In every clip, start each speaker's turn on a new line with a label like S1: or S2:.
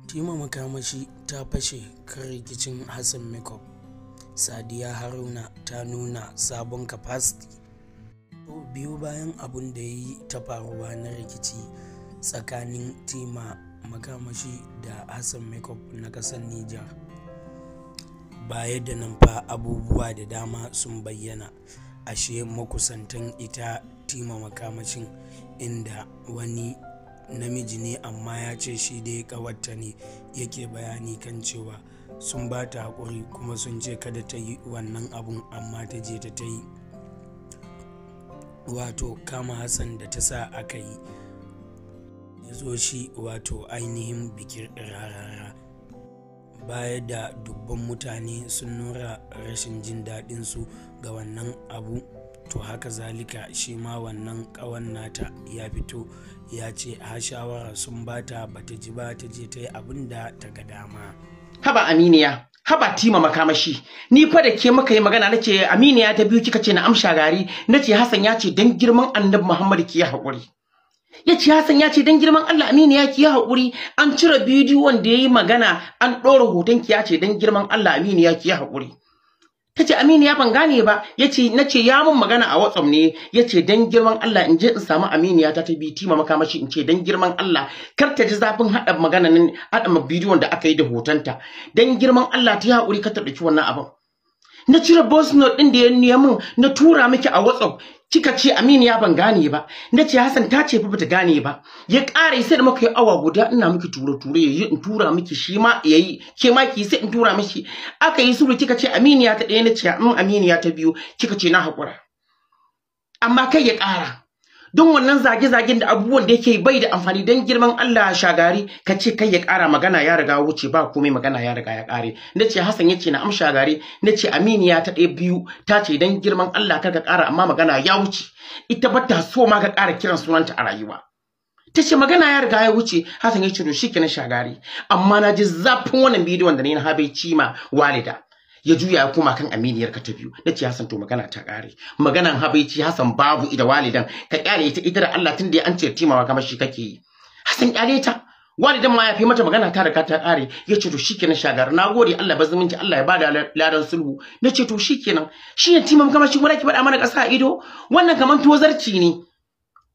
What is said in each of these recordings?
S1: Tima Makamashi ta fashe kan rikicin Hassan Makeup. Sadiya Haruna ta nuna sabon capacity. Biyo bayan abun da ya yi ta faruwa na rikici tsakanin Tima Makamashi da Hassan Makeup na ƙasar Nijar. Baya da nan fa abubuwa da dama sun bayyana. Ashe makusantan ita Tima Makamashin, inda wani namiji ne amma ya ce shi dai ƙawarta ne, yake bayani kan cewa sun ba ta haƙuri kuma sun ce kada ta yi wannan abun, amma ta je ta yi. Wato kama Hassan da ta sa aka yi ya zo shi wato ainihin bikin rarara. Baya da dubban mutane sun nuna rashin jin daɗinsu ga wannan abu, to haka zalika shi ma wannan ƙawan nata ya fito ya ce ha shawara sun bata bata ji ba, ta je ta yi abin da ta ga dama.
S2: Haba Aminiya, haba Tima Makamashi, ni fa da ke muka yi magana nace Aminiya ta biyu kika ce na amsha gari, nace Hassan ya ce dan girman Annabi Muhammad ki yi haƙuri. Ya ce Hassan ya ce dan girman Allah Aminiya ki yi haƙuri, an cire bidiyon da yayi magana an ɗora hoton ki ya ce dan girman Allah Aminiya ki yi haƙuri. Tace Aminiya ban gane ba, yace nace ya mun magana a WhatsApp ne, yace dan girman Allah in je in samu Aminiya ta bi Tima Makamashi in ce dan girman Allah kar ta ji zafin hada magana nan, hada bidiyon da aka yi da hotonta, dan girman Allah ta yi haƙuri kar ta dauki wannan abin. Na cire voice note din da ya nuna mun na tura miki a WhatsApp, kika ce Aminiya ban gane ba, nace Hassan ta ce fa bata gane ba. Ya ƙara sai da muka yi awa guda ina miki ture ture, yayi in tura miki shi ma yayi, ke ma ki sai in tura miki. Aka yi suru kika ce Aminiya ta ɗaya, nace in Aminiya ta biyu, kika ce na haƙura. Amma kai ya ƙara. Don wannan zage-zagen da abubuwan da yake bai da amfani, don girman Allah shagari ka ce kai ya ƙara, magana ya riga wuce, ba komai, magana ya riga ya ƙare. Nace Hassan yace na amsha gari, nace Aminiya ta ɗaya biyu ta ce don girman Allah kar ka ƙara, amma magana ya wuce, ita ba ta so ma ka ƙara kiran sunanta a rayuwa. Ta ce magana ya riga ya wuce. Hassan ya ce to shikenan shagari, amma na ji zafin wannan bidiyon da ni na habaici ma walida. Ya juya ya koma kan aminiyar ka ta biyu. Nace Hassan to magana ta kare, maganan habaici Hassan babu ida walidan ka kyale ita, ita da Allah tunda an ce Tima Makamashi kake yi. Hassan kyale ta, walidan ma ya fi mata, magana ta riga ta kare. Yace to shikenan shagar, nagode Allah ba zumunci, Allah ya bada ladan sulhu. Nace to shikenan, shi ne Tima Makamashi wala ki bada mana kasa a ido, wannan kaman tozarci ne.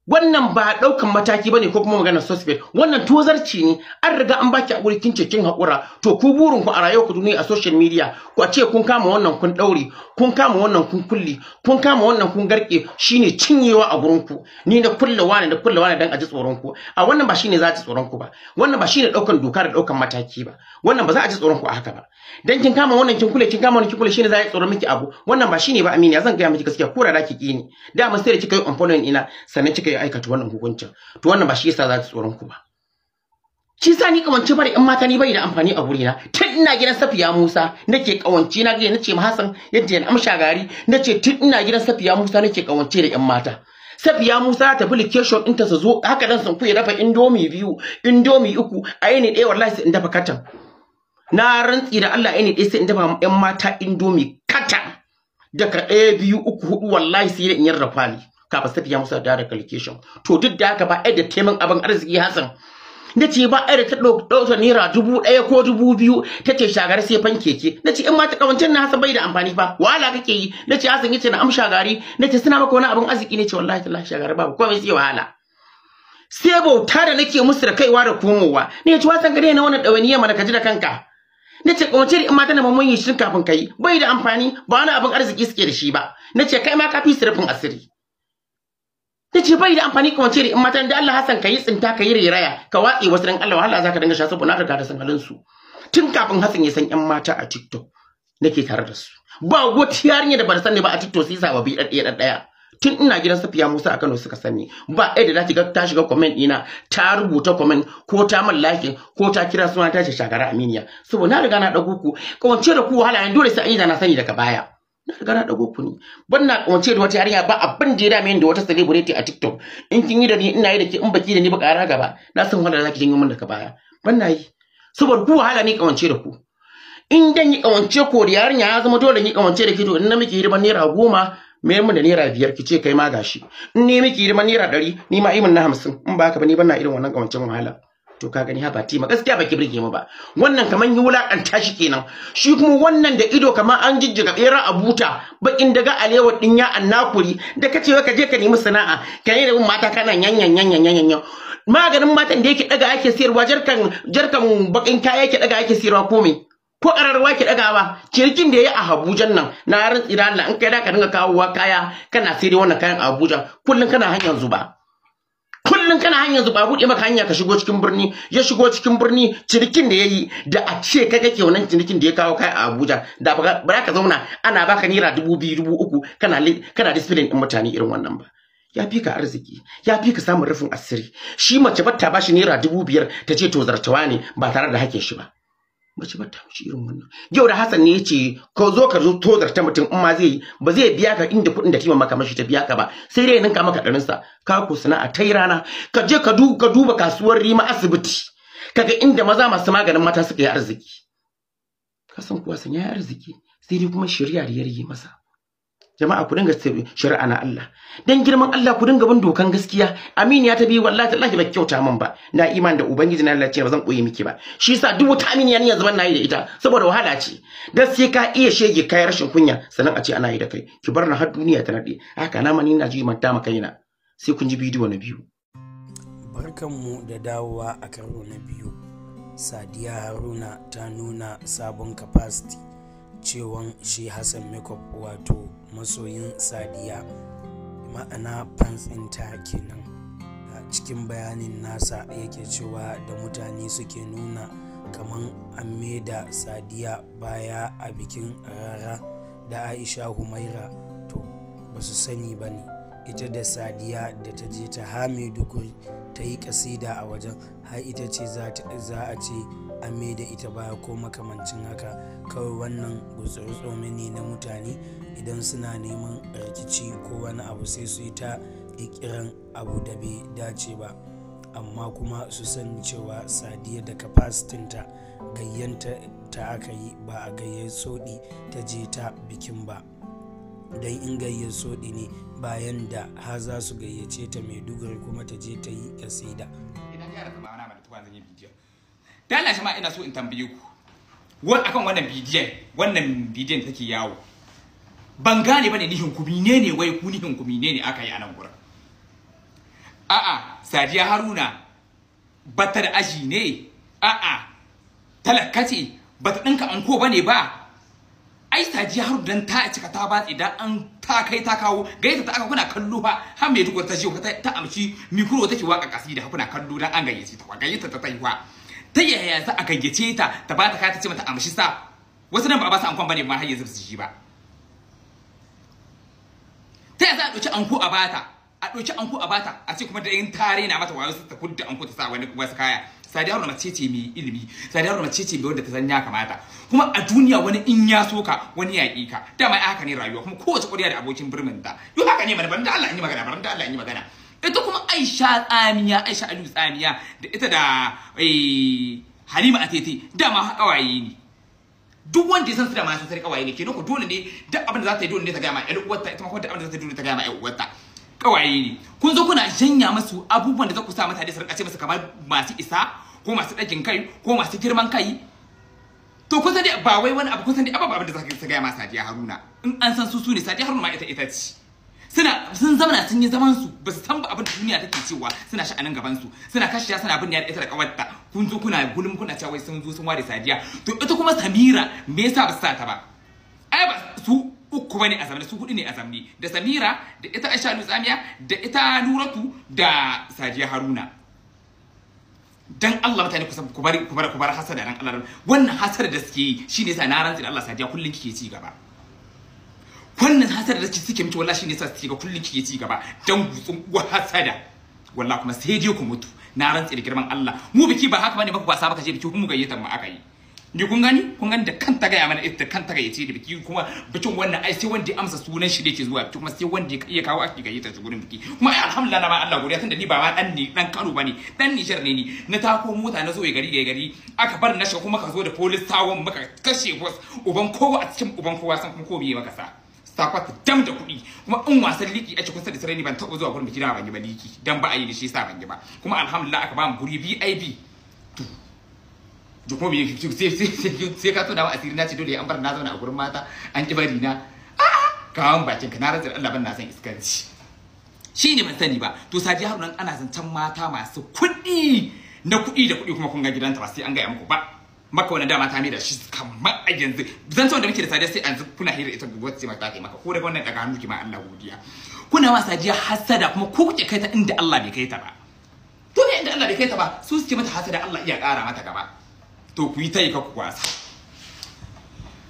S2: Wannan ba daukan mataki bane ko kuma maganar suspect, wannan tozarci ne. An riga an baki hakuri kin ce kin hakura. To ku burin ku a rayuwar ku duniya a social media ku ce kun kama wannan kun daure, kun kama wannan kun kulle, kun kama wannan kun garke, shine cinyewa a gurin ku. Ni na kulle wani na kulle wani dan a ji tsoron ku. A wannan ba shine za a ji tsoron ku ba, wannan ba shine daukan doka da daukan mataki ba, wannan ba za a ji tsoron ku a haka ba. Dan kin kama wannan kin kulle, kin kama wannan kin kulle, shine za a ji tsoron miki abu. Wannan ba shine ba Aminiya, zan ga miki gaskiya ko da ki ki ni. Da mun sai da kika yi unfollowing ina sannan kika yi aikata wannan hukuncin. To wannan ba shi yasa za ta tsoron ku ba. Shi sa ni kawance bare in mata ni bai da amfani a gurina. Tun ina gidan Safiya Musa nake kawance, na ga nace ma Hassan yadda ya amsha gari, nace tun ina gidan Safiya Musa nake kawance da ƴan mata. Safiya Musa ta application ɗinta su zo haka dan sun kuya dafa indomie biyu, indomie uku, a yini ɗaya wallahi sai in dafa katan. Na rantsi da Allah yini ɗaya sai in dafa ƴan mata indomie katan. Daga 1 2 3 4 wallahi sai in yarda kwali. Kafin Safiya Musa da application. To duk da haka ba ai da taimakon abin arziki Hassan. Nace ba ai da ta ɗauka naira 1000 ko 2000 tace shagari sai fankeke. Nace in ma ta kawancin na Hassan bai da amfani fa, wahala kake yi. Nace Hassan yace na amsha gari, nace suna maka wani abin arziki, nace wallahi tallahi shagari babu komai sai wahala. Sai bauta da nake musu da kaiwa da komowa. Nace Hassan ka daina wannan ɗawainiya mana ka ji da kanka. Nace kawance da in mata na mun yi shirin kafin kai bai da amfani, ba wani abin arziki suke da shi ba. Nace kai ma ka fi su rufin asiri. Nace bai da amfani kawance da in matan da Allah Hassan kayi tsinta kayi reraya ka watse wasu dan Allah wahala zaka dinga sha saboda na riga da san halin su. Tun kafin Hassan ya san ƴan mata a TikTok nake tare da su. Ba wata yarinya da ban sani ba a TikTok sai sababi ɗaya ɗaya. Tun ina gidan Safiya Musa a Kano suka sani. Ba ɗaya da zaki ga ta shiga comment ɗina ta rubuta comment ko ta min like ko ta kira suna ta ce shagara Aminiya. Saboda na riga na ɗago ku kawance da ku wahala yanzu dole sai an yi da na sani daga baya. Na riga na dago ku ne. Ban na kawance da wata yarinya ba abin da ya dame ni da wata celebrity a TikTok. In kin yi da ni ina yi da ke, in baki da ni ba ƙara gaba. Na san wahala zaki janyo min daga baya. Ban na yi. Saboda ku wahala ne kawance da ku. In dan yi kawance ko da yarinya ya zama dole yi kawance da ke, to in na miki hidiman naira 10 mayar min da naira 5 ki ce kai ma gashi. In ne miki hidiman naira 100 ni ma imin na 50, in ba haka ba ni ban na irin wannan kawancen wahala. To ka gani ha Fatima, gaskiya baki burge mu ba. Wannan kaman yi wulakanta shi kenan. Shi kuma wannan da ido kaman an jijjiga bera a buta, bakin daga alewa din ya annakuri da kace ka je ka nemi sana'a, ka yi da bin mata kana yanyan yanyan yanyan. Maganin matan da yake daga ake sayarwa, jarkan bakin kaya yake daga ake sayarwa, ko me? Ko ƙararwa ke ɗagawa. Cinikin da ya yi a Abuja nan, na rantsi da Allah, in kai da ka dinga kawowa kaya kana sayar wannan kayan a Abuja, kullun kana hanyar zuba. Kullun kana hanyar zuba, buɗe maka hanya ka shigo cikin birni, ya shigo cikin birni, cinikin da yayi da a ce kai kake wannan cinikin da ya kawo kaya a Abuja, da ba za ka zauna ana baka naira 2000 3000 kana discipline din mutane irin wannan ba. Ya fi ka arziki, ya fi ka samun rufin asiri. Shi mace batta bashi naira 5000 ta ce to zartawa ne ba tare da hakin shi ba. Mace ba ta mishi irin wannan. Yau da Hassan ne yace ka zo ka zo tozarta mutum, in ma zai yi ba zai biya ka inda kuɗin da Tima maka mashi ta biya ka ba, sai dai ninka maka ɗarin sa. Ka ko sana'a tai rana, ka je ka duba kasuwar Rima asibiti, kaga inda maza masu maganin mata suka yi arziki. Ka san kuwa san yayi arziki, sai dai kuma shari'a da ya rige masa. Jama'a ku dinga shari'a na Allah, dan girman Allah ku dinga bin dokan gaskiya. Aminiya ta bi wallahi tallahi ba kyauta min ba, na iman da ubangiji na Allah ce ba zan koyi miki ba. Shi yasa duk wata aminiya ni yanzu ban nayi da ita, saboda wahala ce. Dan sai ka iya shege kai rashin kunya sannan a ce ana yi da kai. Ki bar na har duniya ta nade haka na mani na ji manta maka kaina. Sai kun ji bidiyo na biyu.
S1: Barkanmu da dawowa a karo na biyu. Sadiya Haruna ta nuna sabon capacity cewan shi Hassan Makeup wato masoyin Sadiya, ma'ana fans ɗinta kenan. A cikin bayanin nasa yake cewa da mutane suke nuna kaman an maida Sadiya baya a bikin Rara da Aisha Humaira, to ba su sani ba ne. Ita da Sadiya da ta je ta ha Maiduguri ta yi kasida a wajen, har ita ce za a ce an maida ita baya ko makamancin haka. Kawai wannan gutsuri-tsome ne na mutane, idan suna neman rikici ko wani abu sai su yi ta ƙirƙiran abu da bai dace ba. Amma kuma su sani cewa Sadiya da capacity-ta gayyanta ta aka yi, ba a gayyar soɗi ta je ta bikin ba. Don in gayyar soɗi ne bayan da har za su gayyace ta Maiduguri kuma ta je ta yi kasida.
S3: Idan yara zama na mana tuwa zan yi bidiyon. Da Allah shi ma ina so in tambaye ku. Wani akan wannan bidiyon, wannan bidiyon take yawo. Ban gane bane nihin ku menene, wai ku nihin ku menene aka yi a nan gurin. A'a, Sadiya Haruna bata da aji ne. A'a, talaka ce, bata ɗinka anko bane ba. Ai Sadiya Haruna dan ta cika ta batse, dan an ta kai ta kawo gaita ta aka kuna kallo fa, har Maiduguri ta je ta amshi mikro take waka kasida, kuna kallo dan an gayyace ta, gayyata ta taiwa. Ta yaya za a gayyace ta ta ba ta kaya ta ce mata amshi sa? Wasu nan ba a ba su ankon bane ma har yanzu su ji ba. Ta yaya za a ɗauki anko a bata? A ɗauki anko a bata a ce kuma da yin tare na mata wayo ta kudda anko ta sa wani wasu kaya. Sadiya Haruna mace ce mai ilimi, Sadiya Haruna mace ce mai wanda ta san ya kamata. Kuma a duniya wani in ya so ka wani ya ƙi ka. Dama ai haka ne rayuwa, kuma kowace ƙwarya da abokin birnin ta. Yau haka ne mana, ban da Allah in yi magana, ban da Allah in yi magana. Ita kuma Aisha Tsamiya, Aisha Aliyu Tsamiya da ita da Halima Atete dama ƙawaye ne. Duk wanda ya san su da ma san sai ƙawaye ne. Kenan ko dole ne duk abin da za ta yi dole ne ta gaya ma ƴar uwarta, ita ma kuma duk abin da za ta yi dole ta gaya ma ƴar uwarta. Ƙawaye ne. Kun zo kuna janya masu abubuwan da za ku sa mutane su rinka ce musu kamar masu isa ko masu ɗakin kai ko masu girman kai. To kun san dai ba wai wani abu, kun san dai ababen da za ka gaya ma Sadiya Haruna. In an san su ne Sadiya Haruna ma ita ce. Sun zamana sun yi zaman su, ba su san ba abin da duniya take cewa, suna sha'anin gaban su, suna kashiya suna bin da ita da kawarta. Kun zo kuna gulum kuna cewa wai sun zo sun ware Sadiya. To ita kuma Samira me yasa ba su sa ta ba? Ai ba su uku bane a zamani, su hudu ne a zamani, da Samira da ita Aisha Tsamiya da ita Nuratu da Sadiya Haruna. Dan Allah mutane ku bar hasada dan Allah. Wannan hasada da suke yi shine yasa na rantsi da Allah Sadiya kullun kike ci gaba. Wannan hasada da suke miki wallahi shine yasa suke ga kullun kike ci gaba dan gutsun uwa hasada. Wallahi kuma sai dai ku mutu, na rantsi da girman Allah. Mu biki ba haka bane, ba ku wasa baka je biki mu gayyata mu aka yi. Ni kun gani, kun gani da kanta gaya mana ita kanta gayyace da biki, kuma bikin wannan ai sai wanda ya amsa sunan shi da yake zuwa biki, kuma sai wanda ya iya kawo ake gayyata shi gurin biki. Kuma ai alhamdulillah na ma Allah godiya, tunda ni ba ma dan ni dan Kano bane, dan Niger ne ni. Na tako mota na zo ya gari aka bar na shiga, kuma ka zo da police tawon muka kashe boss uban kowa a cikin uban kowa san kuma ko biye maka sa. Sakwata dam da kuɗi, kuma in wasan liki ake kusa da sarai ni ban taɓa zuwa gurin biki da ban yi ba liki, dan ba a yi da shi yasa ban yi ba. Kuma alhamdulillah aka ba mu guri VIP. Kuma me sai ka tona wa asiri na ce dole an bar na zauna a gurin mata an ki bari na. A'a, kawon bakin ka, na rantsa Allah ban na san iskanci. Shine ban sani ba. To Sadiya Haruna ana zancen mata masu kuɗi na kuɗi da kuɗi, kuma kun ga gidanta ba sai an gaya muku ba. Maka wannan dama ta mai da shi kamar a yanzu zancen wanda muke da Sadiya, sai yanzu kuna hira ita wacce ma ta kai maka ko daga wannan daga hannu ki ma Allah godiya. Kuna wa Sadiya hasada, kuma ku kuke kai ta inda Allah bai kai ta ba. To ne inda Allah bai kai ta ba, su suke mata hasada, Allah iya ƙara mata gaba. To ku yi ta yi ka ku kwasa.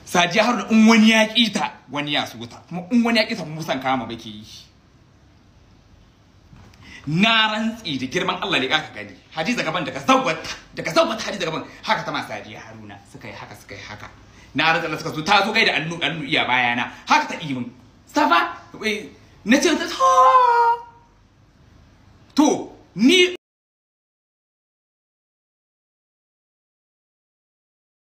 S3: Sadiya Haruna in wani ya ƙi ta, wani ya so ta, kuma in wani ya ƙi ta mu san kama bake yi. Na rantsi da girman Allah ne ka gani Hadiza gaban daga zawwata Hadiza gaban haka ta ma Sadiya Haruna suka yi haka, suka yi haka. Na rantsi Allah suka zo, ta zo gaida annu annu iya bayana haka ta imin safa na ce ta to ni.